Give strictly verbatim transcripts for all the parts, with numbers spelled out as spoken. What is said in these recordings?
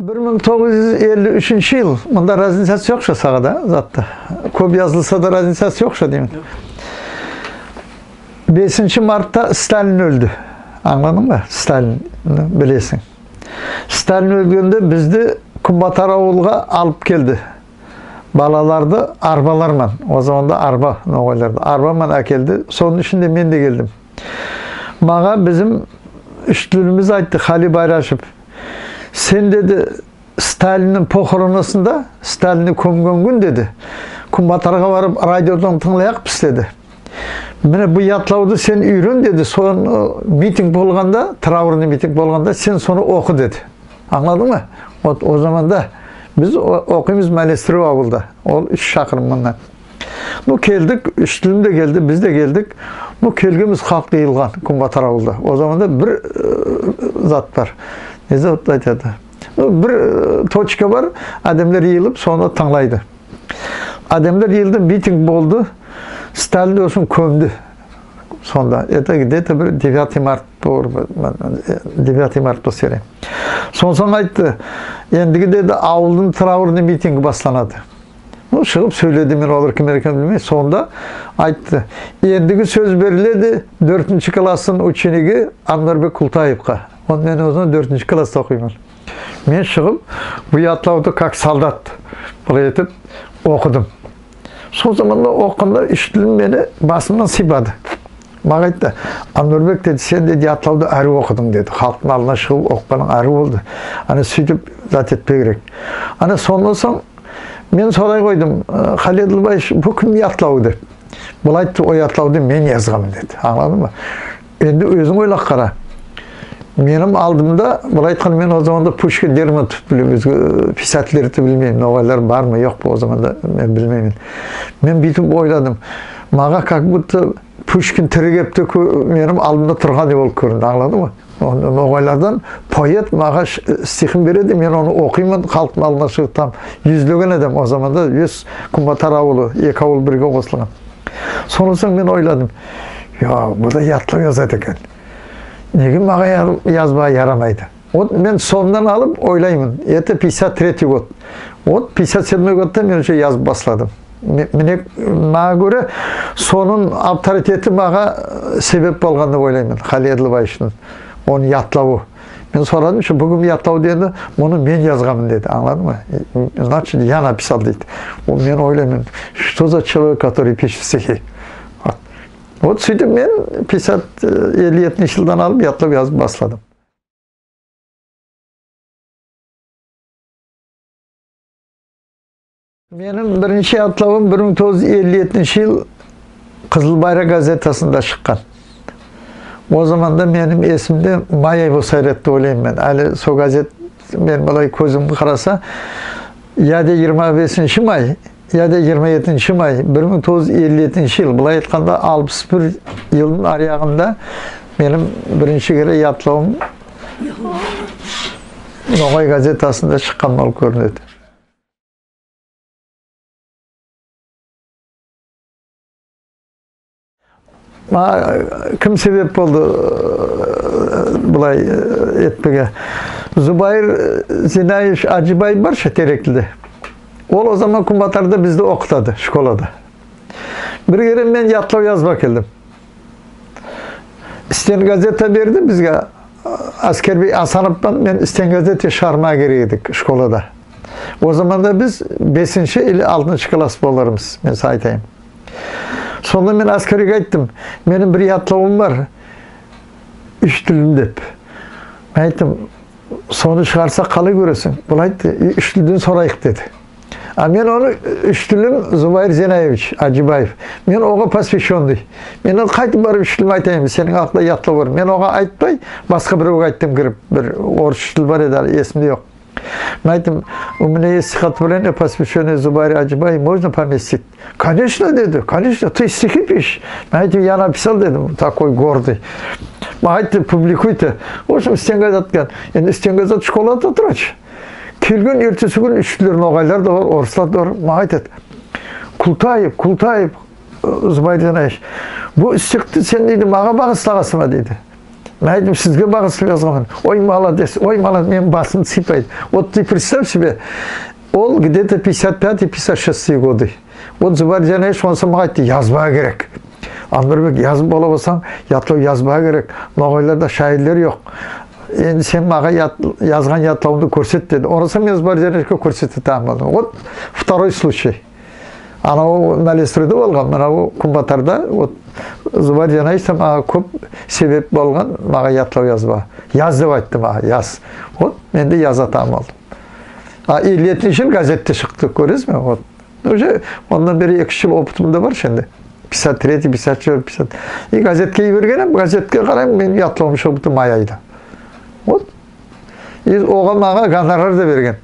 Бир мынъ тогыз юз элли уьшинши йыл, мунда разницасы йок ша сага да, затта. Коьп язылса да разницасы йок ша деймен. Бесинши мартта Сталин оьлди. Анъладынъма? Сталинди билесинъ. Сталин оьлгенде бизди Куьнбатар авылга алып келди. Балаларды арбалар ман, о заманда арба ногайларда, арба ман аькелди. Сонынъ ишинде мен де келдим. Мага бизим уьштилимиз айтты, Хали Байрашев. Сен, деди, Сталиннинъ похоронасында, Сталинди коьмген куьн, деди, Куьнбатарга барып радиодан тынълаякпыз, деди. Мине бу ятлавды сен уьйрен, деди. Соны, митинг болганда, траурный митинг болганда сен соны окы, деди. Анъладынъма? Вот о заманда биз о- окыймыз Малестирево авылда. Ол уьш шакырым муннан. Ну, келдик, уьштилим де келди, биз де келдик. Ну, келгенмиз, халк йыйылган Куьнбатар авылда. О заманда бир, э, зат бар. Не зат айтады? Ну, бир, э, точка бар, аьдемлер йыйылып, сонда тынълайды. Аьдемлер йыйылды, митинг болды. Сталинди осыны коьмди. Сонда, это где-то бир девятый март болар, девятый март болса керек. Соннан сонъ айтты, эндиги, деди, авылдынъ траурный митинги басланады. Ну, шыгып соьйледи, мен олар ким экен билмей. Сонда айтты, эндиги соьз бериледи доьртинши класстынъ учениги Анварбек Култаевка. Оны мен о заман доьртинши класста окыйман. Мен шыгып, бу ятлавды как солдат былай этип окыдым. Сол заманда окыганда уьштилим мени басымнан сыйпады. Мага айтты, Анварбек, деди, сен, деди, ятлавды аьруьв окыдынъ, деди. Халктынъ алдына шыгып окыганынъ аьруьв болды. Ана суьйтип зат этпеге керек. Ана соннан сонъ мен сорай койдым, э, Хали Адылбаевич, бу кимнинъ ятлавы деп. Бу айтты, о ятлавды мен язганман, деди. Анъладынъма? Энди оьзинъ ойлап кара. Меним алдымда, былай айтканда, мен о заманда Пушкин, Лермонтовты билемен, оьзге, э, писательлерди билмеймен, ногайлар барма, йокпа, о заманда мен билмеймен. Мен буьйтип ойладым. Мага как будто Пушкин тири кепте коь- меним алдымда тургандай болып коьринди, анъладынъма? Оны ногайлардан поэт мага ш- стихин береди, мен оны окыйман, халктынъ алдына шыгып, там юзлеген аьдем, о заманда весь Куьнбатар авылы, эки авыл бирге косылган. Соннан сонъ мен ойладым, я, бу да ятлав язады экен. Неге мага яр- язбага ярамайды? Вот мен соннан алып ойлайман, это пятьдесят третий год. Вот пятьдесят седьмой годта мен уже язып басладым. М- мине, мага коьре, сонынъ авторитети мага, э, себеп болган деп ойлайман, Хали Адылбаевичтинъ, онынъ ятлавы. Мен сорадым, что бу ким ятлавы дегенде, муны мен язганман деди, анъладынъма? Значит, я написал дейди. Ол, мен ойлайман, что за человек, который пишет стихи? Вот. Вот суьйтип мен пятьдесят, э, элли етинши йылдан алып ятлав язып басладым. Меним биринши ятлавым бир мынъ тогыз юз элли етинши йыл «Кызыл байрак» газетасында шыккан. О заманда меним эсимде май ай болса ярайды деп ойлайман мен. Аьли сол газет, мен былай коьзим караса, я де йырма бесинши май, я да йырма етинши май, бир мынъ тогыз юз элли етинши йыл, былай айтканда, алпыс бир йылдынъ аръягында меним биринши кере ятлавым «Ногай» газетасында шыккан болып коьринеди. Мага ким себеп болды, э, былай, э, этпеге? Зубайыр Зинаевич Аджибаев бар ша, Тереклиде. Ол о заман Куьнбатарда бизди окытады школада. Бир кере мен ятлав язып аькелдим. Стенгазета берди бизге. Аскербий Асанов пан мен стенгазета шыгармага керек эдик школада. О заманда биз бесинши или алтыншы класс болармыз, мен сага айтайым. Сонда мен Аскербийге айттым, меним бир ятлавым бар, «Уьштилим» деп. Мен айттым, соны шыгарсак калай коьресинъ? Бул айтты, «Уьштилден сорайык», деди. А мен оны, «Уьштилим» Зубайыр Зинаевич Аджибаев. Мен ога посвящённый. Мен оны кайтип барып «Уьштилим» айтайым, сенинъ акында ятлав бар. Мен ога айтпай, баска биревге айттым кирип, бир орыс «Уьштил» бар эди, аьли эсимде йок. Мен айттым, «У меня есть стихотворение, посвящённое Зубайру Аджибаеву, можно поместить?» «Конечно», деди, «конечно, ты стихи пишешь». Мен айттым, «Я написал», дедим, такой гордый. Мага айтты, «Публикуйте». В общем, стенгазет келген. Энди стенгазет школада турады. Келген эртеси куьн уьштилер, ногайлар да бар, орыслар да бар. Мага айтады, «Култаев, Култаев, э, Зубайыр Зинаевич, бу стихти сен, — дейди, — мага багыслагансынъма», — дейди. Мен айттым: «Сизге багыслап язганман». «Ой, молодец, ой, молодец», мен басымды сыйпайды. Вот ты представь себе, ол где-то пятьдесят пятый, пятьдесят шестой годы. Вот Зубайыр Джанаевич онсам мага айтты: «Язбага керек. Анварбек, язып бола болсанъ, ятлав язбага керек. Ногайларда шаирлер йок. Энди сен мага ят-, язган ятлавынъды коьрсет», — деди. Онсам мен Зубайыр Джанаевичке коьрсететаган болдым. Вот второй случай. Анав Налестройда болган, мынав Куьнбатарда, вот Зубайыр Джанаевич те мага коьп себеп болган, мага ятлав язбага. «Яз», — деп айтты мага, «яз». Вот мен де язатаган болдым. А элли етинши йыл газетте шыкты, коьресиз бе? Вот. Уже оннан бери эки-уьш йыл опытым да бар энди. Пятьдесят третий, пятьдесят четвёртый, пятьдесят. И газетке йиберген эдим, газетке карайман, меним ятлавым шыгыпты май айда. Вот. И ога мага гонорар да берген.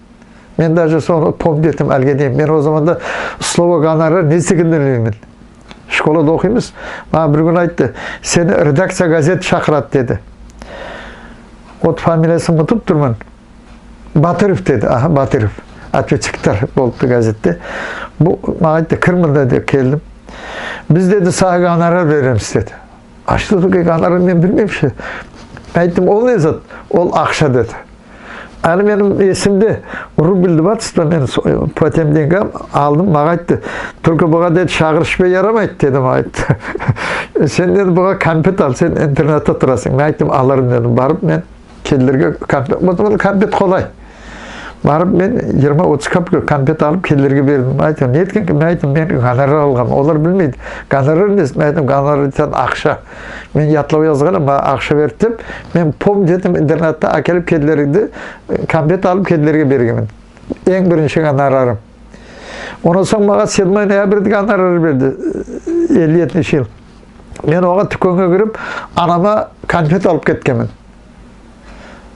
Мен даже соны помнить этемен аьлиге дейим. Мен о заманда слово гонорар не зат экенин билмеймен. Школада окыймыз. Мага бир куьн айтты: «Сени редакция газет шакырады», — деди. Вот фамилиясын мутып турман. «Батыров», — деди. «Аха, Батыров». Ответ секретарь болыпты газетте. Бу мага айтты: «Кир мунда», — деп келдим. «Биз, — деди, — сага гонорар беремиз», — деди. «А что такое гонорар, мен билмеймен ше». Мен айттым: «Ол не зат?» «Ол акша», — деди. Аьли меним эсимде, рубль двадцать па, мен со-, по тем деньгам алдым, мага айтты: «Только буга, — деди, — шагыр ишпеге ярамайды», — деди мага, айтты. «Сен, — деди, — буга кампет ал, сен интернатта турасынъ». Мен айттым: «Аларман», — дедим. Барып мен кеделерге кампет, вот, вот кампет колай. Барып мен йырма-отыз копеек кампет алып, кеделерге бердим. Айтады: «Не эткен?» Мен айттым: «Мен гонорар алганман». Олар билмейди. Гонорар не зат? Мен айттым: «Гонорар деген акша. Мен ятлав язганман, мага акша берди», — деп. Мен помнить этемен, интернатта аькелип кеделерди, кампет алып кеделерге бергенмен. Энъ биринши гонорарым. Оннан сонъ мага седьмой ноябрьде гонорар берди, элли етинши йыл. Мен ога туькенге кирип, анама кампет алып кеткенмен.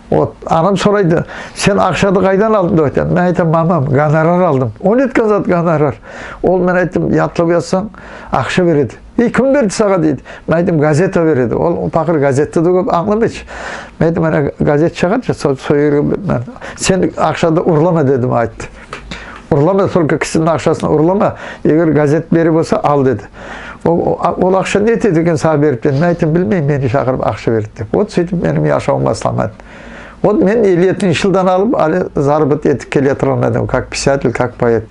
Вот, анам сорайды: «Сен акшады кайдан алдынъ?» — деп айтады. Мен айтаман: «Мамам, гонорар алдым». «Ол неткен зат гонорар?» «Ол, — мен айттым, — ятлав язсанъ, акша береди». «Эй, ким берди сага?» — дейди. Мен айттым: «Газета береди». Ол пакыр газетти де коьп анъламайды ше. Мен айттым: «Ана газет шыгады ше, сол, сол ерге мен, сен акшады урлама», — дедим, айтты. «Урлама, только кисидинъ акшасын урлама, эгер газет бере болса, ал», — деди. «Ол, ол акша не этеди экен, сага берип?» — деди. Мен айттым: «Билмеймен, мени шакырып акша берди», — деп. Вот суьйтип меним яшавым басланады. Вот мен элли етинши йылдан алып аьли заработать этип келеяткан аьдем, как писатель, как поэт.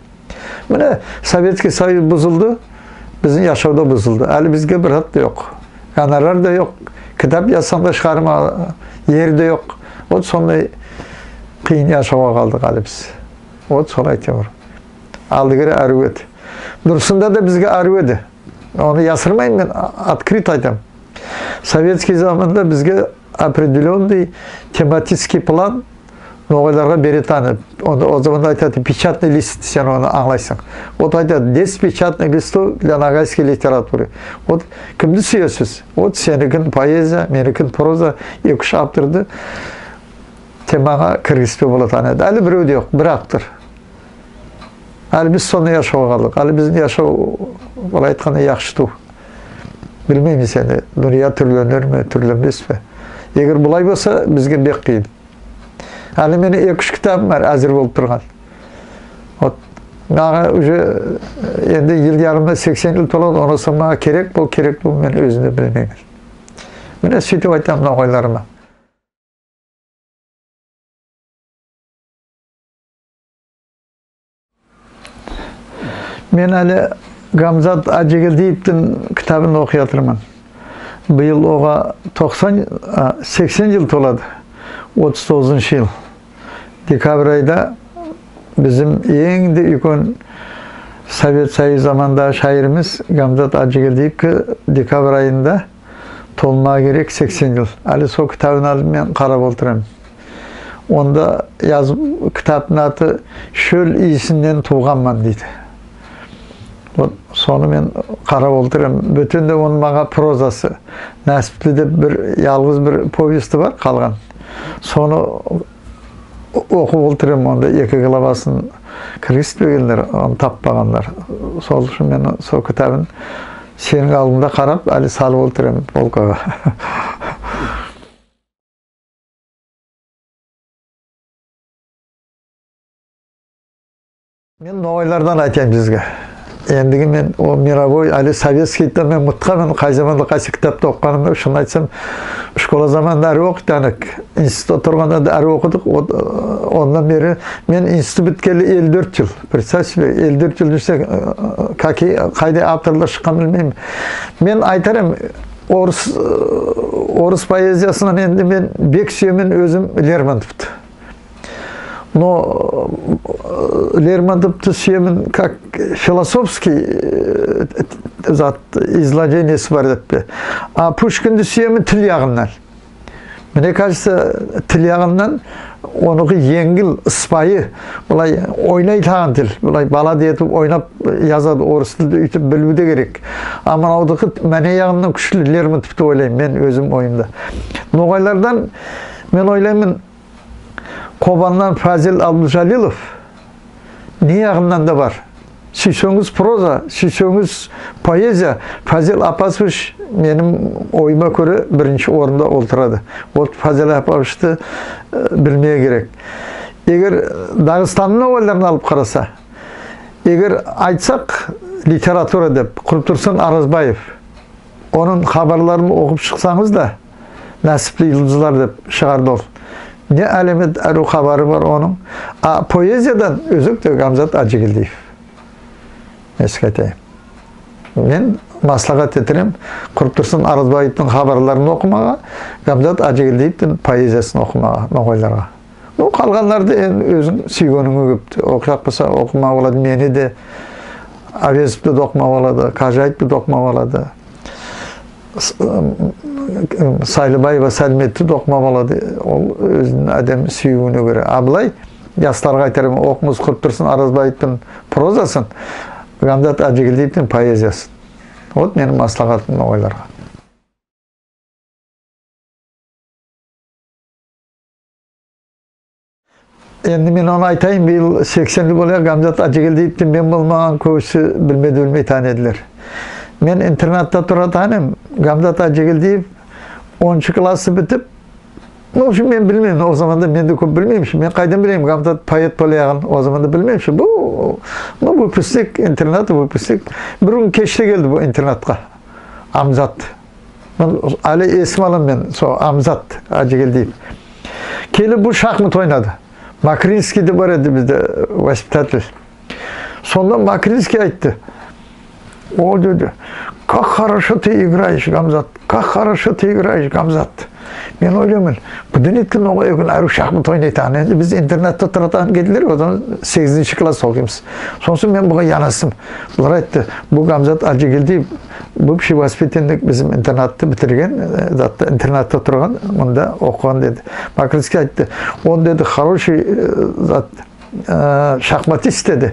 Мине, Советский Союз бузылды, бизим яшав да бузылды. Аьли бизге бир зат та йок. Гонорар да йок. Китап язсанъ да шыгармага ер де йок. Вот сондай кыйын яшавга калдык аьли биз. Вот солай, Тимур. Алдыгери аьруьв эди. Дурысында да бизге аьруьв эди. Оны ясырмайман мен, а-, открыто айтаман. Советский заманда бизге определённый тематический план ногайларга беретаган эди. Онда, о заманда айтады, печатный лист, сен оны анълайсынъ. Вот айтады: «Десять печатных листов для ногайской литературы». Вот кимди суьесиз? Вот сеникин поэзия, меникин проза, эки-уьш авторды темага киргизбеге болатаган эди. Аьли бирев де йок, бир автор. Аьли биз сондай яшавга калдык. Аьли бизим яшав, былай айтканда, яхшы тувыл. Билмеймен, энди дуныя туьрленер ме, туьрленмес пе? Эгер булай болса, бизге бек кыйын. Аьли меним эки-уьш китабым бар, аьзир болып турган. Вот, мага уже, э, энди йыл ярымда сексен йыл толады, оннан сонъ мага керек пе ол, керек пе, мен оьзим де билмеймен. Мине суьйтип айтаман ногайларыма. Мен аьли Гамзат Аджигельдиевтинъ китабын окып ятырман. Быйыл ога токсан, а, сексен йыл толады. Отыз тогызыншы йыл. Декабрь айда бизим энъ де уьйкен Совет Союз заманындагы шаиримиз Гамзат Аджигельдиевке декабрь айында толмага керек сексен йыл. Аьли сол китабын алып мен карап олтырам. Онда язып, китаптынъ аты «Шоьл ийисиннен тувганман» дейди. Вот, соны мен карап олтырам. Боьтен де онынъ мага прозасы. «Насипли» деп бир, ялгыз бир повести бар, калган. Соны окып олтырам, онда эки главасын киргизбегенлер, оны таппаганлар. Сол уьшин мен сол китабын сенинъ алдынъда карап, аьли салып олтырам полкага. Мен ногайлардан айтайым сизге. Эндиги мен ол мировой, аьли советский де мен мытканман, кай заманда кайсы китапты окыганымды. Шынын айтсам, школа заманында аьруьв окыйды эдик. Институтта турганда да аьруьв окыдык. Вот, э, оннан бери мен институт биткели элли доьрт йыл. Представь себе, элли доьрт йыл юрсе, э, какие, кайдай авторлар шыкканын билмеймен. Мен айтар эдим, орыс, э, орыс поэзиясыннан энди мен бек суьемен оьзим Лермонтовты. Но, э, Лермонтовты суьемен как философский, э, зат, изложениеси бар деп пе. А Пушкинди суьемен тил ягыннан. Мне кажется, тил ягыннан оныкы енъил, ыспайы, былай ойнайтаган тил, былай балада этип ойнап язады, орыс тилди уьйтип билуьв де керек. А мунавдыкы маьне ягыннан куьшли Лермонтов деп ойлайман мен оьзим ойымда. Ногайлардан мен ойлайман, Кобаннан Фазиль Абдулжалилов не ягыннан да бар. Суьйсенъиз проза, суьйсенъиз поэзия, Фазиль Апасович меним ойыма коьре биринши орында олтырады. Вот Фазиль Апасовичти, э, билмеге керек. Эгер Дагестаннынъ ногайларын алып караса, эгер айтсак, литература деп, Курптурсын Оразбаев, онынъ хабарларын окып шыксанъыз да, «Насипли юлдызлар» деп шыгарды ол. Не аьлемет аьруьв хабары бар онынъ. А поэзиядан оьзекте Гамзат Аджигельдиев. Эске айтайым. Мен маслагат этер эдим Курптурсын Оразбаевтинъ хабарларын окымага, Гамзат Аджигельдиевтинъ поэзиясын окымага ногайларга. Ну, калганларды энди оьзинъ суьйгенинъе коьре. Окыяк болса окымага болады, мени де, Авезовты да окымага болады, Кожаевты да окымага болады. С-, м, м, Сайлыбаева Салиметти де окымага болады. Ол оьзининъ аьдем суьюьвине коьре. А былай, ясларга айтар эдим, окынъыз Курптурсын Оразбаевтинъ прозасын, Гамзат Аджигельдиевтинъ поэзиясын. Вот меним маслагатым ногайларга. Энди мен оны айтайым, быйыл сексен йыл болаяк Гамзат Аджигельдиевти мен болмаган коьбиси билмеди, билмейтаган эдилер. Мен интернатта туратаган эдим, Гамзат Аджигельдиев оныншы классты битип, ну, в общем, мен билмеймен, ол заманда мен де коьп билмеймен ше, мен кайдан билейим Гамзат поэт болаягын, ол заманда билмеймен ше. Бу, ну, выпускник, интернат выпускник. Бир куьн кеште келди бу интернатка Амзат. Мен аьли эсиме аламан мен, сол Амзат Аджигельдиев. Келип бу шахмат ойнады. Макринский де бар эди бизде, воспитатель. Сонда Макринский айтты. Ол деди: «Как хорошо ты играешь, Гамзат, как хорошо ты играешь, Гамзат». Мен ойлайман, бу да неткен ногай экен, аьруьв шахмат ойнайтаган. Энди биз интернатта туратаган кеделер, онда сегизинши класс окыймыз. Сонсонъ мен буга янастым. Булар айтты, бу Гамзат Аджигельдиев, бывший воспитанник, бизим интернатты битирген, э, затта, интернатта турган, мунда окыган деди. Макринский айтты, он деди, хороший, э, зат, э, шахматист деди.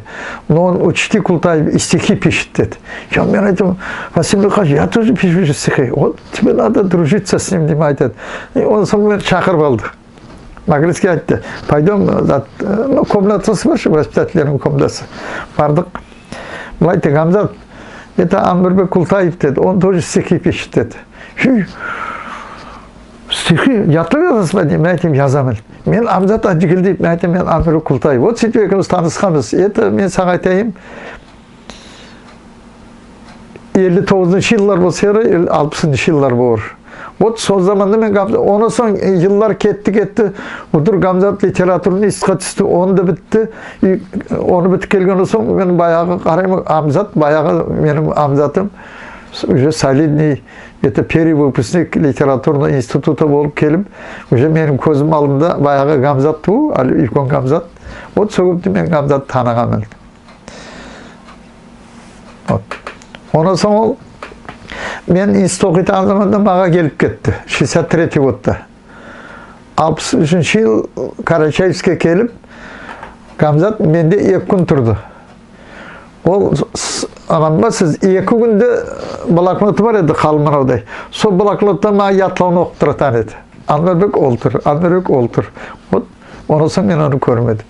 Но он, учти, Култаев, и стихи пишет деди. Я, мен айтаман, Василий Михайлович, я тоже пишу же стихи. Вот тебе надо дружиться с ним, деме айтады. И оны сонда мени шакырып алды. Макринский айтты, пойдем, зат, э, ну, комнатасы бар ше, воспитательлердинъ комнатасы. Бардык. Былай деди, Гамзат, это Анварбек Култаев деди, он тоже стихи пишет деди. Хи, стихи ятлап язасынъма дейди, мен айтаман, язаман. Мен Амзат Аджигельдиев, мен айтаман, мен Анварбек Култаев. Вот суьйтип экевимиз танысканмыз. Это мен сага айтайым, элли тогызыншы йыллар болса ярар, элли, алпысыншы йыллар болар. Вот сол заманда мен Гамзат, оннан сонъ, э, йыллар кетти, кетти. Будыр Гамзат литературный институтка туьсти, оны да битти. И оны битип келгеннен сонъ мен баягы карайман, Амзат, баягы меним Амзатым, с-, уже солидный, это первый выпускник литературного института болып келип, уже меним коьзим алдында баягы Гамзат тувыл, аьли уьйкен Гамзат. Вот сол кепте мен Гамзатты таныганман. Вот. Оннан сонъ ол, мен институтта окыйтаган заманда мага келип кетти, шестьдесят третий годта. Алпыс уьшинши йыл Карачаевске келип, Гамзат менде эки куьн турды. Ол с-, с-, анам ба, сиз, эки куьнде блокноты бар эди, калын мунавдай. Сол блокноттан мага ятлавын окып туратаган эди. Анварбек, олтыр, Анварбек, олтыр. Вот, оннан сонъ мен оны коьрмедим.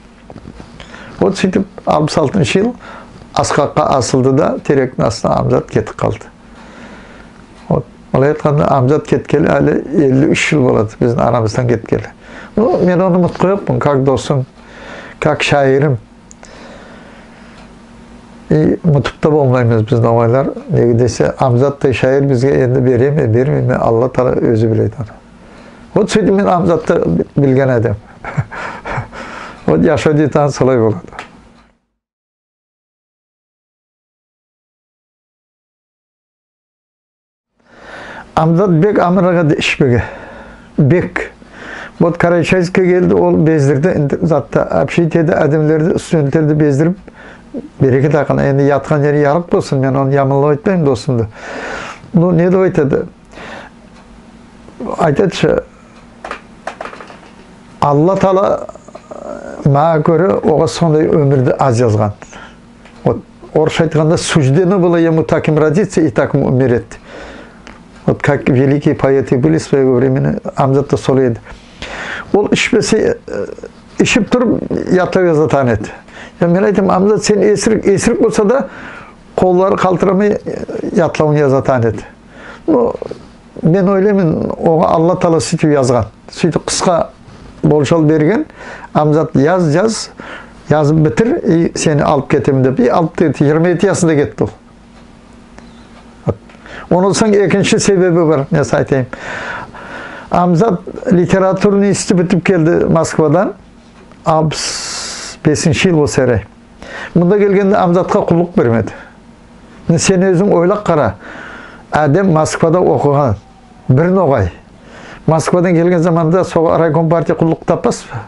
Вот суьйтип, алпыс алтыншы йыл аскакка асылды да, теректинъ астына Амзат кетип калды. Вот. Былай айтканда, Амзат кеткели аьли элли уьш йыл болады, бизим арамыздан кеткели. Ну, мен оны мутка йокпан, как досым, как шаирим. И мутып та болмаймыз биз, ногайлар. Неге десе, Амзаттай шаир бизге энди береме, бермейме, Алла Таала оьзи биледи оны. Вот суьйтип мен Амзатты билген аьдем. Вот яшав дейтаган солай болады. Амзат бек амыраган эди ишпеге. Бек. Вот Карачаевске келди, ол бездирди, энди затта общежитиеде аьдемлерди, студентлерди бездирип, берекет акын, энди яткан ери ярык болсын, мен оны яманлап айтпайман, досымды. Ну, не деп айтады? Айтады ша, Алла Таала, мага коьре, ога сондай оьмирди аз язган. Вот, орысша айтканда, суждено было ему таким родиться и так умереть. Вот как великие поэты были своего времени, Амзат та солай эди. Ол ишпесе, э, ишип турып ятлав язатаган эди. Я, мен айтаман, Амзат, сен эсирик, эсирик болса да, коллары калтырамай, э, ятлавын язатаган эди. Ну, мен ойлайман, ога Алла Таала суьйтип язган. Суьйтип кыска болжал берген. Амзат, яз, яз, язып битир, и сени алып кетемен деп. И алып кетти, йырма ети ясында кетти ол. Вот. Оннан сонъ экинши себеби бар, мен сага айтайым. Амзат литературный институтты битип келди Москвадан, алпыс бесинши йыл болса ярай. Мунда келгенде Амзатка куллык бермеди. Мине, сен оьзинъ ойлап кара. Аьдем Москвада окыган, бир ногай. Москвадан келген заманда сога райком партии куллык таппаспа?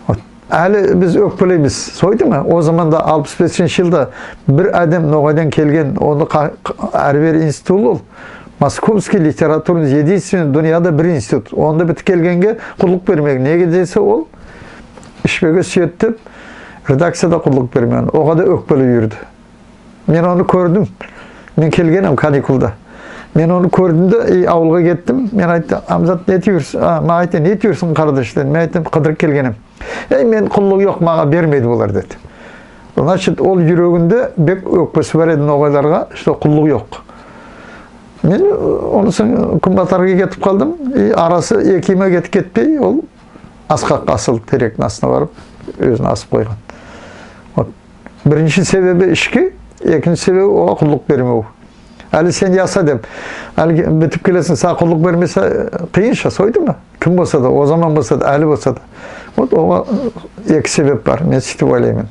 Вот. Аьли биз оьпкелеймиз. Сойдыма? О заманда, алпыс бесинши йылда, бир аьдем ногайдан келген, оны ка-, ка-, аьри-бери институт ол. Московский литературный, единственный дуныяда бир институт. Онда битип келгенге куллык бермеген. Неге десе, ол ишпеге суьеди деп, редакцияда куллык бермеген. Ога да оьпкелеп юрди. Мен оны коьрдим. Мен келгенмен каникулда. Мен оны коьрдим де, и авылга кеттим. Мен айттым, Амзат, не этип юрсинъ? А, мага айтты, не этип юрсинъ, кардаш, дедим. Мен айттым, кыдырып келгенмен. Эй, мен куллык йок, мага бермейди олар, деди. Значит, ол юрегинде бек оьпкеси бар эди ногайларга, что куллык йок. Мен, э, оннан сонъ Куьнбатарга кетип калдым. И арасы эки йылга кетип кетпей, ол аскак асыл теректинъ астына барып, оьзин асып койган. Вот. Биринши себеби ишки, экинши себеби ога куллык бермев. Аьли сен яса деп, аьли битип келесинъ, сага куллык бермесе, кыйын ша, сойдыма? Ким болса да, о заман болса да, аьли болса да. Вот ога эки себеп бар, мен суьйтип ойлайман.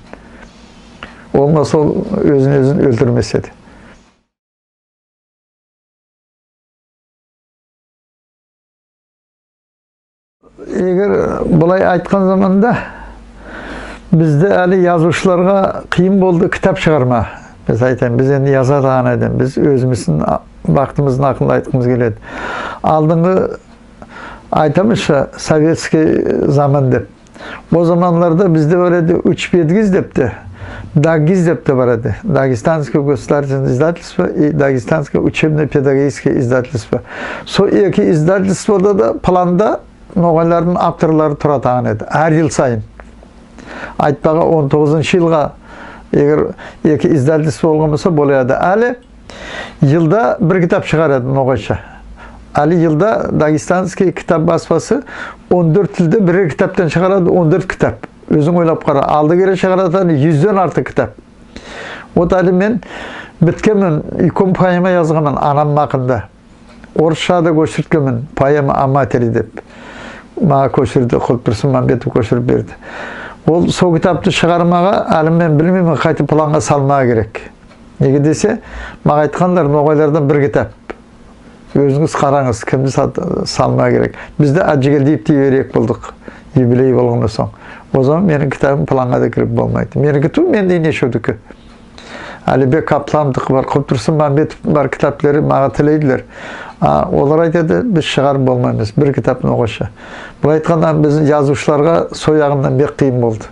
Болмаса ол оьзин-оьзи оьлтирмес эди. Эгер былай айткан заманда, бизде аьли язувшыларга кыйын болды китап шыгарма. Биз айтайым, биз энди язатаган аьдем, биз оьзимиздинъ, а, вактымыздынъ акында айткымыз келеди. Алдынгы, айтамыз ша, советский заман деп. О заманларда бизде бар эди Учпедгиз деп те, Даггиз деп те бар эди. Дагестанское государственное издательство и Дагестанское учебно-педагогическое издательство. Сол эки издательствода да планда ногайлардынъ авторлары туратаган эди. Аьр йыл сайын. Айтпага, он тогызыншы йылга, эгер эки издательство болган болса, болар эди. Аьли йылда бир китап шыгарады ногайша. Аьли йылда Дагестанский китап баспасы он доьрт тилде бирер китаптан шыгарады, он доьрт китап. Оьзинъ ойлап кара, алды кере шыгаратаган юзден артык китап. Вот аьли мен биткенмен, уьйкен поэма язганман анам акында. Орысша да коьширткенмен, «Поэма о матери» деп. Мага коьширди, Културсын Мамбетов коьширип берди. Ол сол китапты шыгармага аьли мен билмеймен, кайтип планга салмага керек. Неге десе, мага айтканлар, ногайлардан бир китап. Оьзинъиз каранъыз, кимди сат-, салмага керек. Биз де Аджигельдиевти йибереек болдык, юбилей болганнан сонъ. О заман меним китабым планга да кирип болмайды. Меники тувыл, мендей нешевдики. Алибек Каплановдыкы бар, Културсын Мамбетовтынъ бар китаплери, мага тилейдилер. А олар айтады, биз шыгарып болмаймыз бир китап ногайша. Былай айтканда, бизим язувшыларга сол ягыннан бек кыйын болды.